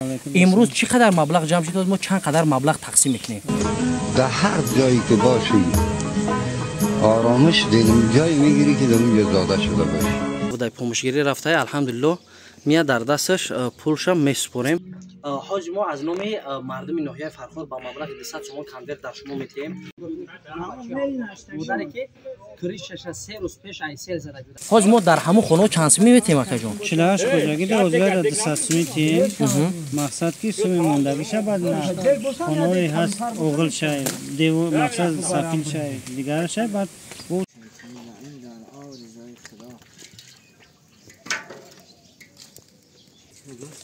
Имрӯз чӣ қадар маблағ ҷамъ шуд? Мо чанд қадар маблағ тақсим мекунем? Дар ҳар ҷое ки бошӣ оромиш дилм ҷой мегирӣ ки дар онҷо зода шуда бошӣ. Дар помӯшгирӣ рафтаи алҳамдулиллоҳ мия дар дасташ пулшам месупорем. Ҳоҷи мо аз номи мардуми ноҳияи Фархор ба маблағи 200 сомон конверт дар шумо метиҳем. Модаре ки кришаша 3 рӯз пеш айсел зада буд. Ҳоҷи мо дар ҳамон хонаҳо чанд сум метиҳем акаҷон? 48 хоҷагӣ дар озгар 200 сум метиҳем. Мақсад ки суми мондагиша баъд на хонаҳое ҳаст оғил шай, деву мақсад сафил шай, дигар шай баъд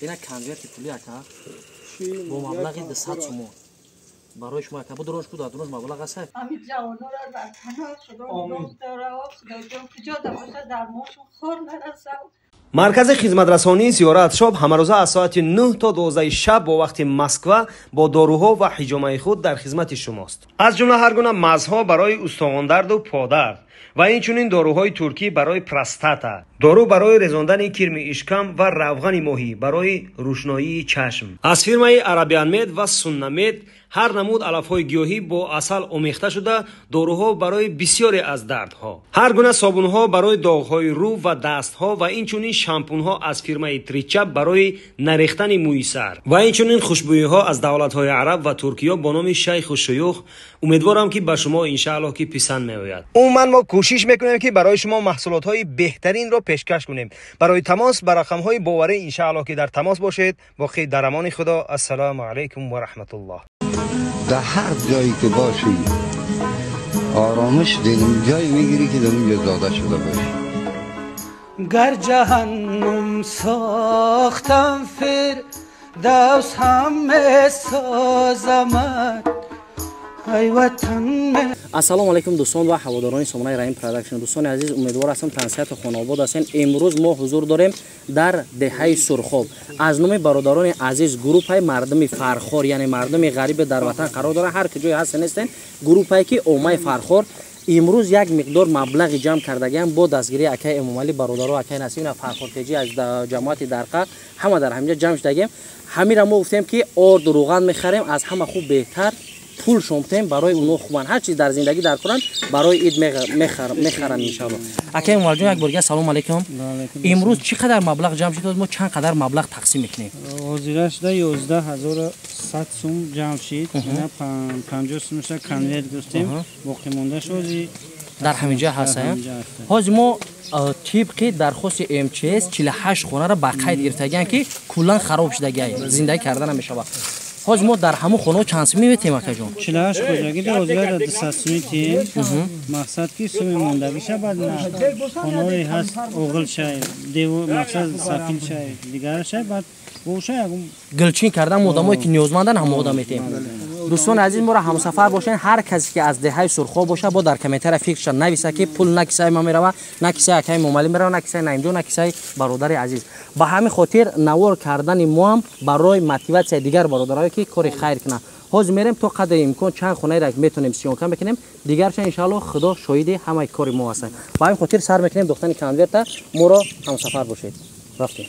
ина конверти пули ака бо маблағи 200 сомон барои шумо ака. Будурош ку дар дурош маблағ аст. Ҳамин ҷавонора дар паноҳи Худо нигоҳ дорад. Худоҷон куҷо да бошад дар мошон хор нарасад. Маркази хизматрасонии Зиёрат Шоп ҳамарӯза аз соати 9 то 12 шаб бо вақти Москва бо доруҳо ва ҳиҷомаи худ дар хизмати шумост. Аз ҷумла ҳар гуна мазҳо барои устухондарду подард ва инчунин доруҳои туркӣ барои простата, дору барои резондани кирми ишкам ва равғани моҳӣ барои рӯшноии чашм. Аз фирмаи Арабианмед ва Суннамед ҳар намуд алафҳои гиёҳӣ бо асал омехта шуда доруҳо барои бисёре аз дардҳо, ҳар гуна собунҳо барои доғҳои рӯ ва дастҳо ва инчунин шампунҳо аз фирмаи Тричап барои нарехтани мӯи сар ва инчунин хушбӯиҳо аз давлатҳои араб ва Туркиё бо номи Шайху Шуюх. Умедворам ки ба шумо иншааллоҳ ки писанд меояд. Умуман мо кӯшиш мекунем ки барои шумо маҳсулотҳои беҳтаринро пешкаш кунем. Барои тамос ба рақамҳои боварӣ иншааллоҳ ки дар тамос бошед. Боқӣ дар амони Худо. Ассалому алайкум ва раҳматуллоҳ. Дар ҳар ҷое ки бошӣ оромиш дилм ҷой мегирӣ ки дар онҷо зода шуда бошӣ. Гар ҷаҳаннум сохтам фирдавс ҳам месозамад. Ассалому алайкум дӯстон ва ҳаводорони сомонаи Раҳим Продакшн. Дӯстони азиз, умедвор ҳастам тансиҳату хонаобод ҳастен. Имрӯз мо ҳузур дорем дар деҳаи Сурхоб. Аз номи бародарони азиз гурӯҳи мардуми Фархор, яъне мардуми ғарибе дар ватан қарор доранд, ҳар куҷое ҳастен нестен, гурӯҳе ки омаи Фархор имрӯз як миқдор маблағи ҷамъ кардагиам бо дастгирии акаи Эмомалӣ, бародаро акаи Насиб, Фархортеҷӣ аз ҷамоати Дарқа ҳама дар ҳаминҷа ҷамъ шудагием. Ҳамира мо гуфтем ки орду рӯған мехарем, аз ҳама хуб беҳтар пул шомтем барои уно хубанд, ҳар чиз дар зиндагӣ дар кунанд барои ид мехаранд иншааллоҳ. Акаи Эмомалиҷон, як бор дигар салому алайкум. Имрӯз чӣ қадар маблағ ҷамъ шуд? Мо чанд қадар маблағ тақсим мекунем? Ҳозира шуда 11100 сум ҷамъ шид. Ина 50 сумша конверт гирифтем, боқимондааш ҳозир дар ҳаминҷа ҳаст. Ҳозир мо тибқи дархости МЧС 48 хонаро ба қайд гирифтагианд ки куллан хароб шудагиай, зиндагӣ карда намешавад. Ҳоҷи мо дар ҳамон хонаҳо чанд сум метиҳем акаҷон? 48 хоҷагӣ дар озгар 200 сум метиҳем. Мақсад ки суми мондагиша баъд на хонаҳое ҳаст оғил шай, деву мақсад сафил шай, дигар шай баъд боша ягон гулчин кардан одамое ки ниёзманданд ҳама одам метиҳем. Дӯстони азиз, моро ҳамсафар бошед. Ҳар касе ки аз деҳаи Сурхоб боша, бо дар комментария фикрша нависа ки пул на кисаи ма мерава, на кисаи акаи Эмомалӣ мерава, на кисаи Наимҷон, на кисаи бародари азиз. Ба ҳамин хотир навор кардани моам барои мотиватсияи дигар бародарое ки кори хайр кунанд. Ҳозир мерем то қадри имкон чанд хонаеро метонем сиёнка мекунем, дигарша иншааллоҳ Худо шоҳиди ҳамаи кори мо ҳастанд. Ба ҳамин хотир сар мекунем дохтани конверта. Моро ҳамсафар бошед. Рафтем.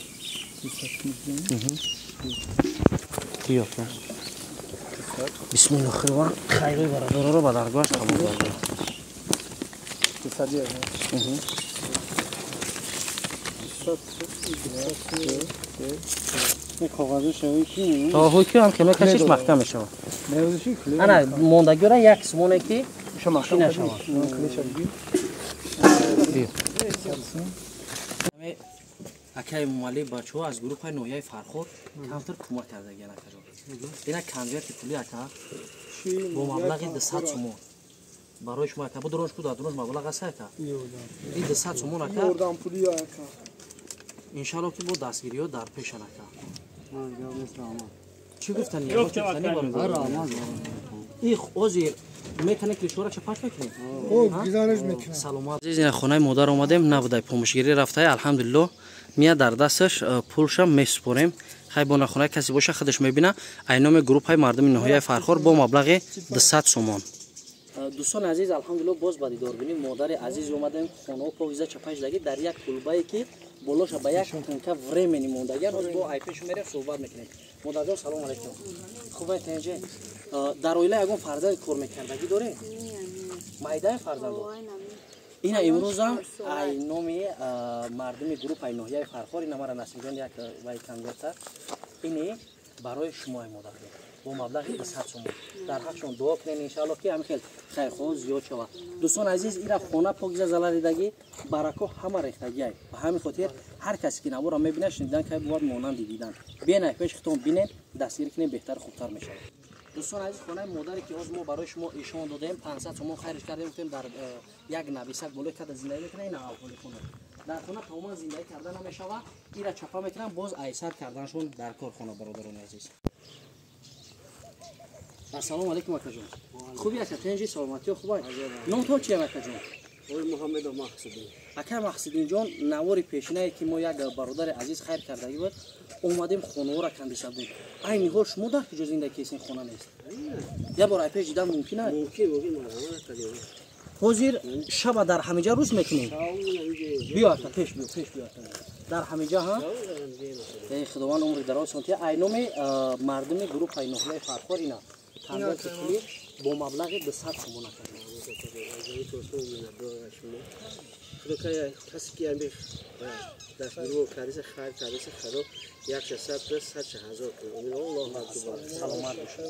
Бисмиллоҳ, Худованд хайри бародароро ба даргоҳаш қабул гардонад. Ҳукм ки мекашиш маҳкам мешавад. Ана мондагиро як сумоне ки чӣ нашавад. Акаи Эмомалӣ, бачаҳо аз гурӯҳи ноҳияи Фархор камтар кӯмак кардагиан акаҷон. Ина конверти пули ака бо маблағи 200 сомон барои шумо ака. Будурош ку дар дурош маблағ аст ака. Ин 200 сомон ака иншааллоҳ ки бо дастгириҳо дар пешан ака. Чӣ гуфтани? И ҳозир метане клишора чапаш мекунем? Саломат. Азиз, ина хонаи модар омадем, набудай помӯшгирӣ рафтаи алҳамдулиллоҳ мия дар дасташ пулшам месупорем. Хай бо нахонаи касе боша худаш мебина. Ай номи гурӯҳи мардуми ноҳияи Фархор бо маблағи 200 сомон. Дӯстони азиз, алҳамдулиллоҳ боз ба дидорбинии модари азиз омадем. Хонаҳо покиза чапаш шудагӣ дар як кулбае ки болоша ба як тунка времени мондагиан. Ҳозир бо айпешу мерем суҳбат мекунем. Модарҷон, салом алейкум. Хуб тенҷе. Дар оила ягон фарзанди кор мекардагӣ доред? Майдаи фарзандо? Ина имрӯзам ай номи мардуми гурӯҳ ай ноҳияи Фархор ина мара Насимҷон як вай конверта ини барои шумо ай модарҷон бо маблағи 200 сомон. Дар ҳақшон дуо кунед иншааллоҳ ки ҳамин хел хайрхоҳ зиёд шавад. Дӯстон азиз, ира хона покиза залалидагӣ, барако ҳама рехтагиай. Ба ҳамин хотир ҳар касе ки наворро мебинад, шунидан кай бувад монанди дидан. Биен пеш худтон бинед, дастгирӣ кунед, беҳтар хубтар мешавад. Дӯстон азиз, хонаи модаре ки ҳоз мо барои шумо ишон додаем, 500 сомон хайрш кардем, гуфтем дар як нависак болои када зиндагӣ мекунад, ин аҳоли хона. Дар хона тамоман зиндагӣ карда намешавад, ира чапа мекунанд, боз айсар карданашон дар корхона, бародарони азиз. Ассалому алейкум, акаҷон. Хуби ака, тенҷи, саломатиё хубай? Номтон чия, акаҷон? Ой, Муҳаммедов Маҳсудин. Ака Маҳсудинҷон, навори пешинае ки мо як бародари азиз хайр кардагӣ буд, омадем хонаҳоро кандиша будем. Айни ҳол шумо дар куҷо зиндагӣ кесен, хона нест? Як бор айпеш дидан мумкин аст? Мумкин, мумкин, марҳамат кардем. Ҳозир шаба дар ҳамиҷа рӯз мекунем? Биё ака, пеш биё, пеш биё ака. Дар ҳамиҷа, ҳа? Эй Худованд умри дароз сонтия. Ай номи мардуми гурӯҳи ноҳияи Фархор ина конверти пулӣ бо маблағи 200 сомон ака. Худо касе ки ами дастгирӣ кардиса, хайр кардиса, худо 100 100 000 кунад. Амин, Аллоҳу акбар. Саломат бошед.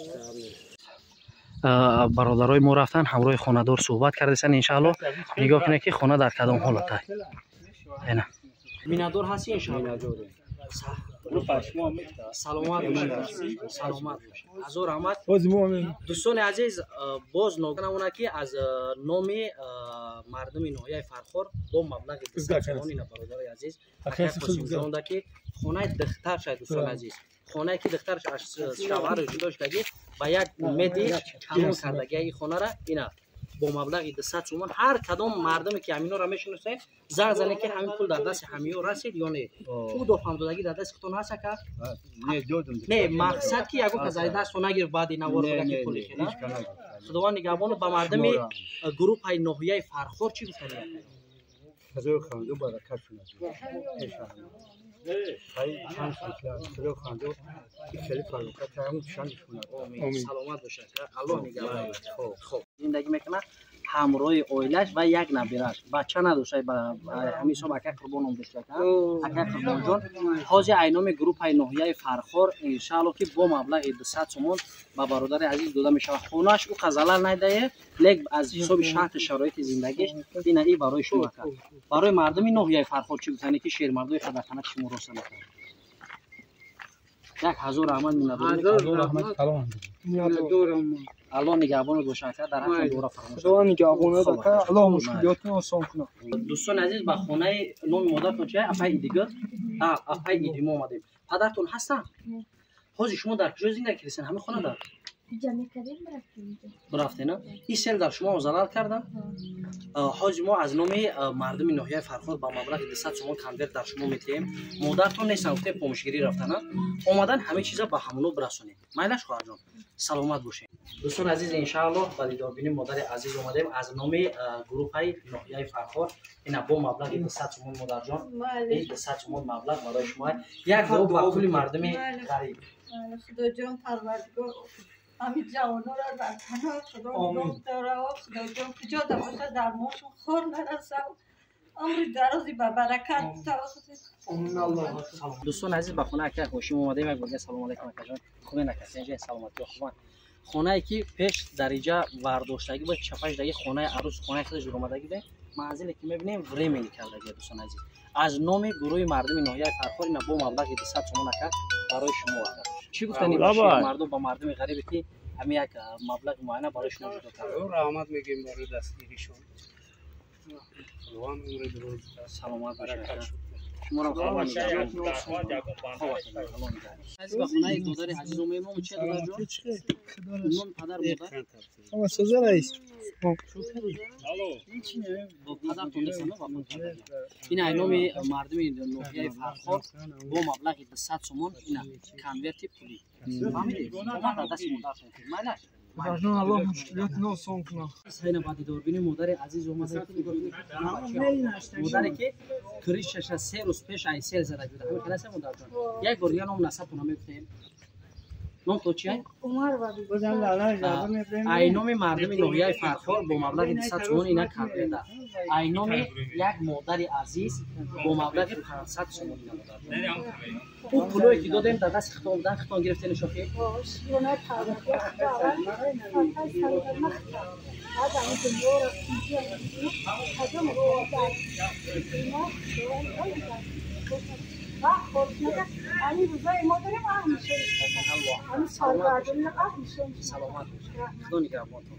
Бародарои мо рафтан ҳамроҳи хонадор суҳбат кардасан. Иншааллоҳ нигоҳ кунед ки хона дар кадом ҳолат ай. Ена миннатдор ҳастӣ иншааллоҳ. Саломат бошед, саломат бошед, ҳазор раҳмат. Дӯстони азиз, боз ногуфта ки аз номи мардуми ноҳияи Фархор бо маблағи 200 сомон ина бародари азиз қосимҷонда ки хонаи духтарша, дӯстони азиз, хонае ки духтараш аз шавҳараш ҷудо шудагӣ, ба як умеди тамом кардагии хонара ина бо маблағи 200 сомон. Ҳар кадом мардуме ки ҳаминҳоро мешиносед, занг занед ки ҳамин пул дар дасти ҳамиҳо расид ё не. Ӯ дофамдодагӣ дар дасти худтон ҳаст, ака? Не, мақсад ки ягон кас аз дастто нагирифт баъди навор бага ки пули хела. Худованд нигаҳбону. Ба мардуми гурӯҳи ноҳияи Фархор чӣ гуфтани, ака? Хазор ханду баракат шунад. Чанд худо ханду хеле фарокат шанд шунад. Саломат бошад, Аллоҳ нигаҳбон. Хоб зиндагӣ мекунад ҳамроҳи оилаш ва як набираш, бача надошта, ба ҳамин ҳисоб ака Қурбон ном дошта. Ака Қурбонҷон, ҳозир айноми гурӯҳи ноҳияи Фархор иншаалло ки бо маблағи 200 сомон ба бародари азиз дода мешавад. Хонааш ӯ залал надае, лек аз ҳисоби шарту шароити зиндагиш ина и барои шумо, ака. Барои мардуми ноҳияи Фархор чӣ гуфтане ки шермардои хадарханаки шумо роста накард? Як ҳазор раҳмат, миннатдорӣ. Аллоҳ нигаҳбонат бошад, ака, дар ҳаққи дуора фаромӯш. Худо нигаҳбонат, ака, Аллоҳ мушкилиётро осон кунад. Дӯстони азиз, ба хонаи номи модаратон чи, апаи Идига, апаи Идимо омадем. Падартон ҳастанд? Ҳозир шумо дар куҷо зиндагӣ кардед? Ҳамин хона дар рафтена? Ин сел дар шумо залал карда? Ҳозир мо аз номи мардуми ноҳияи Фархор ба маблағи 200 сомон конверт дар шумо метиҳем. Модаратон нестан, гуфтем помӯшгирӣ рафтана, омадан ҳамин чиза ба ҳамоно бирасонем. Майлаш, хоҳарҷон, саломат бошед. Дӯстони азиз, иншааллоҳ ба дидорбини модари азиз омадем. Аз номи гурӯҳи ноҳияи Фархор ина бо маблағи 200 сомон, модарҷон, ин 200 сомон маблағ барои шумо, як дуо ба кулли мардуми ғариб. Худоҷон Парвардигор ҳамин ҷавонора дар паноҳи Худо нигоҳ дора. Худоҷон, куҷо да боша, дармошон хор нарасав, умри дарози ба баракат. Дӯстони азиз, ба хонаи акаи Ҳошим омадем. Як борга салому алайкум, акаҷон. Хубен, ака, сенҷа, саломатиё хубан? Хонае ки пеш дариҷа вардоштагӣ буд, чапашдаги, хонаи арӯс, хонаи худаш дуромадагӣ буд, манзиле ки мебинем временный кардагӣ. Дӯстони азиз, аз номи гурӯҳи мардуми ноҳияи Фархор ина бо маблағи 200 сомон, ака, барои шумо. Ака, чӣ гуфтани мардум ба мардуми ғарибе ки ҳамин як маблағи муайяна барои шумо ҷудо кард? Раҳмат мегӯем барои дастгиришон. Худованд умри дароз. Саломат бошед. Шуморо ба хонаи додари азиз омаем. Номи чи, додарҷон? Номи падар, модар? Соза, раис. Падартон нестанд, вафот карданд. Ин ай номи мардуми ноҳияи Фархор бо маблағи 200 сомон ина конверти пулӣ. Фаҳмидед? Омад дар дасти модартон. Майлаш. Худоҷон, Аллоҳ мушкилотро осон кунад. Сайна ба дидорбини модари азиз омада, модаре ки крышаша 3 рӯз пеш ай сел зада буда. Ҳамин хеласе, модарҷон? Як бор дигар ном насабтона мегуфтем. Ном то чи? Ай номи мардуми ноҳияи Фархор бо маблағи 200 сомон ина карбеда. Ай номи як модари азиз бо маблағи 500 сомон ина модар. Ӯ пулое ки додем дар дасти хитон будан, хитон гирифтени шохи? Саломат бошед. Худо нигаҳбонтон.